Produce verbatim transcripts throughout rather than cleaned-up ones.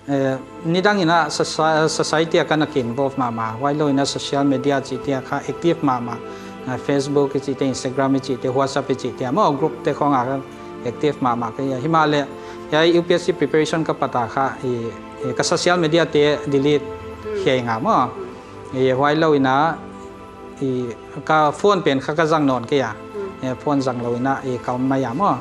Eh, nidang in a soci-, society a ka na ki involve mahmah. Huailou in a social media chihte a kha active mahmah. Eh, Facebook i chihte, Instagram i chihte, WhatsApp i chihte, maw group te khong a kha active mahmah ka hi a. Himahleh, hiai U P S C preparation ka pat a kha, i, i ka social media te delete Hmm. hiai nga maw. Hmm. I huailou in a, i ka phone pen kha ka zang nawn kei a. Hmm. I phone zang lou in a, i ka om mai a maw.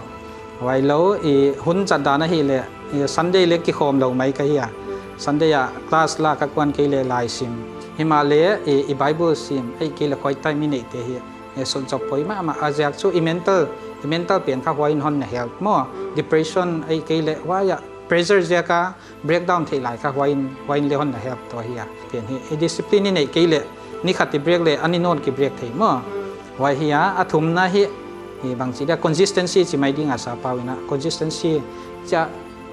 Huailou, i hun zat dan ahihleh, i Sunday leh kikhawm lou mai ka hi a. Hmm. Sunday a class la ka kuan kei leh lai sim. Himahleh, i, i Bible sim, ahihkeileh quiet time i neihte hi. I sut zop poi mahmah a ziak chu i mental, i mental pen kha huai in hon na help maw. Hmm. Depression ahihkeileh huai a pressure ziak a breakdown theih lai kha huai in, huai in leh hon na help tou hi a. Pen hi, i discipline i neih kei leh, ni khat i break leh, a ni nawn ki break thei maw. Hmm. Huai hi a, a thumna hi, i bangchi dia consistency chi mai ding a sa pau in a, consistency chia,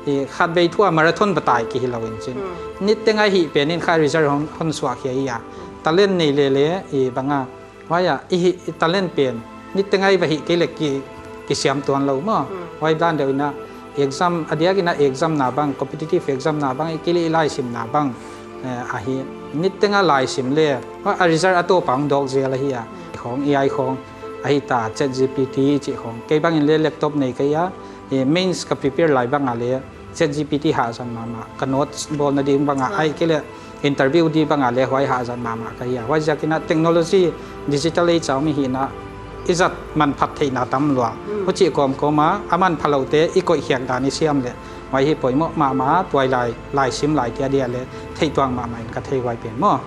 i khatvei thu a marathon batai ki hilou in chin. Hmm. Niteng a hih pen in kha result hon, hon suak hi a hi a. Talent nei leh leh, i bang a, huai a, i hih, i talent pen, niteng a i va hih kei leh ki, kisiam tuan lou maw. Hmm. Huai dan deuh in a, exam, a diak in a exam na bang, competitive exam na bang, ahihkeileh i lai sim na bang, eh, ahi, niteng a lai sim leh, huai a result a tawp a hong dawk zel ahi a. Khong, A I khong, ahi ta, Chat G P T chih khong. Kei bang in leh laptop nei kei a, eh, mains ka prepare lai bang a leh, Chat G P T hah zat mahmah, ka notes bawlna ding bang a, Ah. ahihkeileh interview di bang a leh huai hah zat mahmah ka hi a. Huai ziak in a technology, digital age a om i hih in a, i zat manphat theihna tam lua. Hmm. Huchi kawmkawm a, a manpha loute, i koih khiak dan i siam leh. Huai hi poimoh mahmah, tuailai, lai sim lai te a dia leh, theih tuak mahmah in ka thei huai pen maw.